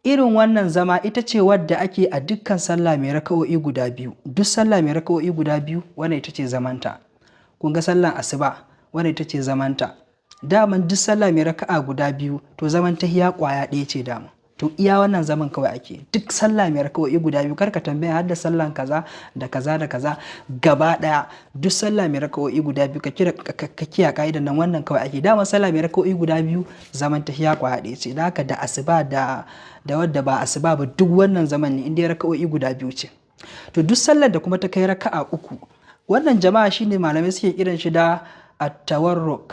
Irin wannan zama ita ce wadda ake a dukkan sallah mai raka'o'i guda biyu. Duk sallah mai raka'o'i guda biyu, wannan ita ce zamanta. Kun ga sallan asuba, wannan ita ce zamanta. Daman duk sallah mai raka'a guda biyu, to zaman tahiya ƙwaya ɗaya ce dama. To iya wannan zaman kawai ake. Duk sallah mai raka'o'i guda biyu, karka tambaya har da sallan kaza da kaza da kaza gaba ɗaya. Duk sallah mai raka'o'i guda biyu, ka kira ka kiyaye ka'idan nan, wannan kawai ake. Dama sallah mai raka'o'i guda biyu, zaman tahiya ƙwaya ɗaya ce. Da haka da asuba da wadda ba asuba ba, duk wannan zaman ne in dai raka'o'i guda biyu ce. To duk sallar da kuma ta kai raka'a uku, wannan jama'a shine malamai suke kiran shi da at-tawarruk.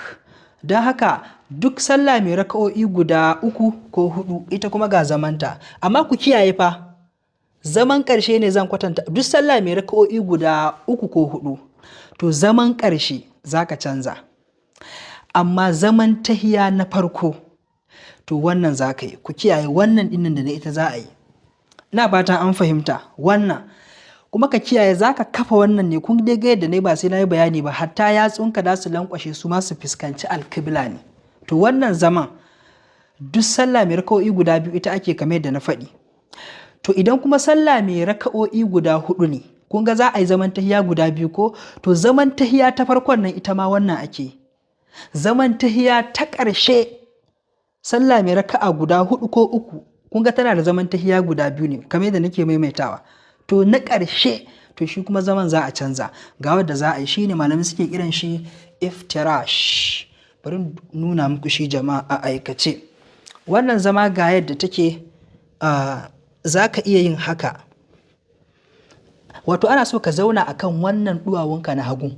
Don haka duk sallah mai raka'o'i guda uku ko hudu, ita kuma ga zamanta. Amma ku kiyaye fa, zaman ƙarshe ne zan kwatanta. Duk sallah mai raka'o'i guda uku ko hudu, to zaman ƙarshe za ka canza. Amma zaman tahiya na farko, to wannan za ka yi. Ku kiyaye, wannan dinnan da na ita za a yi. Ina fatan an fahimta wannan. Kuma ka kiyaye, za ka kafa wannan ne. Kun dai ga yadda ne, ba sai na yi bayani ba, hatta yatsunka za su lankwashe su ma su fuskanci alkibla ne. To wannan zaman duk sallah mai raka'o'i guda biyu ita ake, kamar yadda na faɗi. To idan kuma sallah mai raka'o'i guda hudu ne, kun ga za a yi zaman tahiya guda biyu ko? To zaman tahiya ta farkon nan ita ma wannan ake. Zaman tahiya ta ƙarshe, sallah mai raka'a guda hudu ko uku, kun ga tana da zaman tahiya guda biyu ne, kamar yadda nake maimaitawa. To na ƙarshe, to shi kuma zaman za a canza. Ga wadda za a yi, shine malamai suke kiran shi iftirash. Bari nuna muku shi jama'a a aikace. Wannan zama ga yadda take. Za ka iya yin haka. Wato ana so ka zauna akan wannan duwawunka na hagu,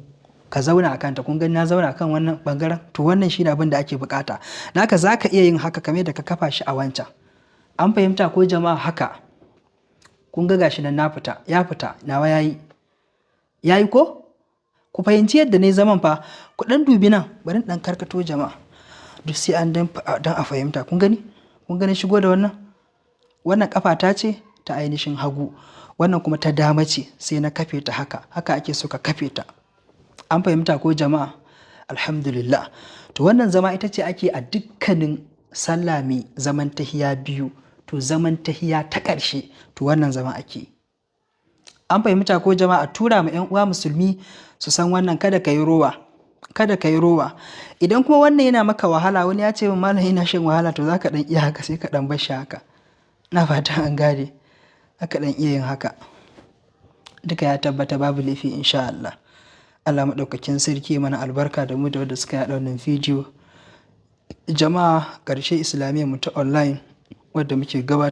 ka zauna a kanta. Kun gani, na zauna akan wannan bangaren. To wannan shine abin da ake bukata naka. Za ka iya yin haka kamar yadda ka kafa shi a wancan. An fahimta ko jama'a? Haka, kun ga gashi nan na fita, ya fita, nawa yayi, yayi ko? Ku fahimci yadda ne zaman fa. Ku dan dubi nan, bari dan karkato jama'a, duk sai an dan a fahimta. Kun gani, kun gani, shigo da wannan. Wannan kafa ta ce ta ainihin hagu, wannan kuma ta dama ce, sai na kafe ta haka. Haka ake so ka kafe ta. An fahimta ko jama'a? Alhamdulillah. To wannan zama ita ce ake a dukkanin sallah mai zaman tahiya biyu. To zaman tahiya ta ƙarshe, to wannan zama ake. An fahimta ko jama'a? Tura ma 'yan uwa musulmi su san wannan. Kada ka yi rowa, kada ka yi rowa. Idan kuma wannan yana maka wahala, wani ya ce min, "Malam, ina shan wahala," to za ka ɗan iya haka, sai ka ɗan bar shi haka. Na fata an gane. Aka ɗan iya yin haka, duka ya tabbata, babu laifi insha Allah. Allah maɗaukakin sarki mana albarka da mu da wanda suka yaɗa wannan bidiyo. Jama'a, ƙarshe, islamiyyar mu ta online wadda muke gabatar